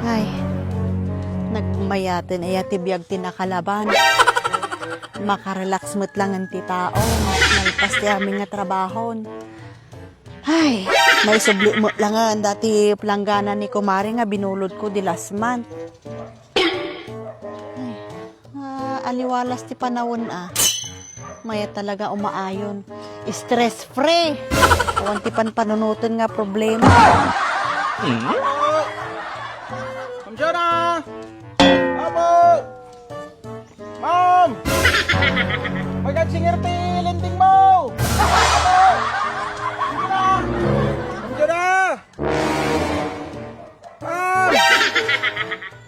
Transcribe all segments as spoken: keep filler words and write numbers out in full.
Ay, nagmayaten aya ti biag ti nakalaban. Makarelax met langen ti tao. Malpas ti amin nga trabahon. Ay, maisubli met langen dati planggana ni kumare nga binulod ko di last month. Ay, ah, aliwalas ti panawen, ah. Maya talaga umaayon. Stress free. Awan ti panpanunoten nga problema. Ma'am Jonah! Apo! Ma'am! Magagsinger ti lending mo! Apo! Ma'am Jonah! Ma'am Jonah! Ah!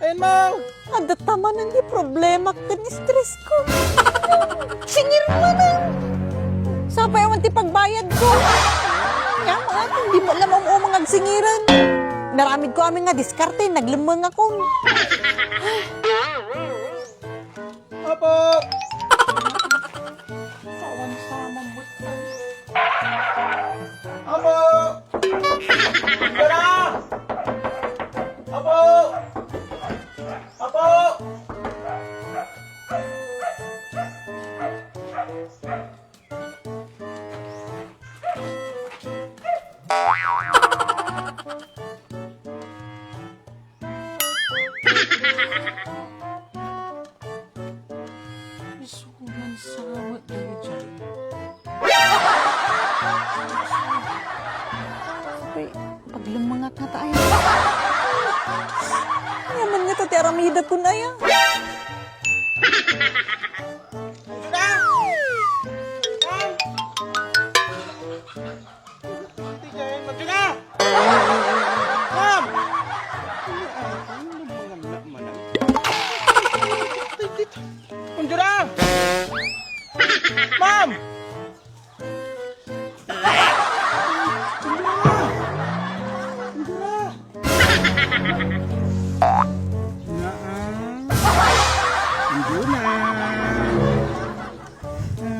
Ayan mo! Adda ta manen ti problema ken stress ko. Singir manen! Sapay awan ti pagbayad ko. Yaman, hindi mo alam ang umang agsingiran. Naramid ko amin nga diskarte, naglemmeng ako. Apo! Awan sa mamut. Apo! Tara! Apo! Apo! Isunan sa met daydiay. Sabay, paglemmengat nga ta aya. Yaman nga ta ti aramidakon aya. Ma'am! Ma'am! Ma'am! Ma'am! Naan. Hindi na.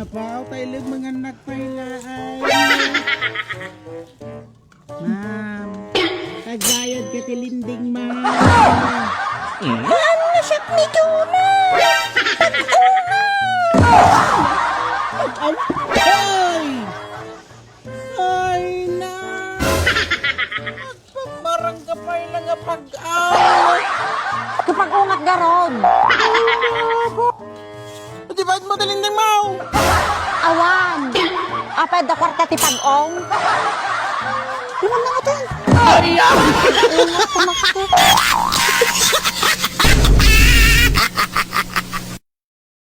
Apaw, tayo lang mga anak pailaan. Ma'am, tagbayad ka ti lending, ma'am. Ano siya ni Jonah? Pag-una! Pag-una! Ay! Ay, na! Pamarang ka pa ila nga pag-aw! Kapag-ungat garod! Di ba mo daling nang mau? Awan! Apay da kwarta ti pag-ong? Di man na nga to. Ay, ah! Ungat ka, Max.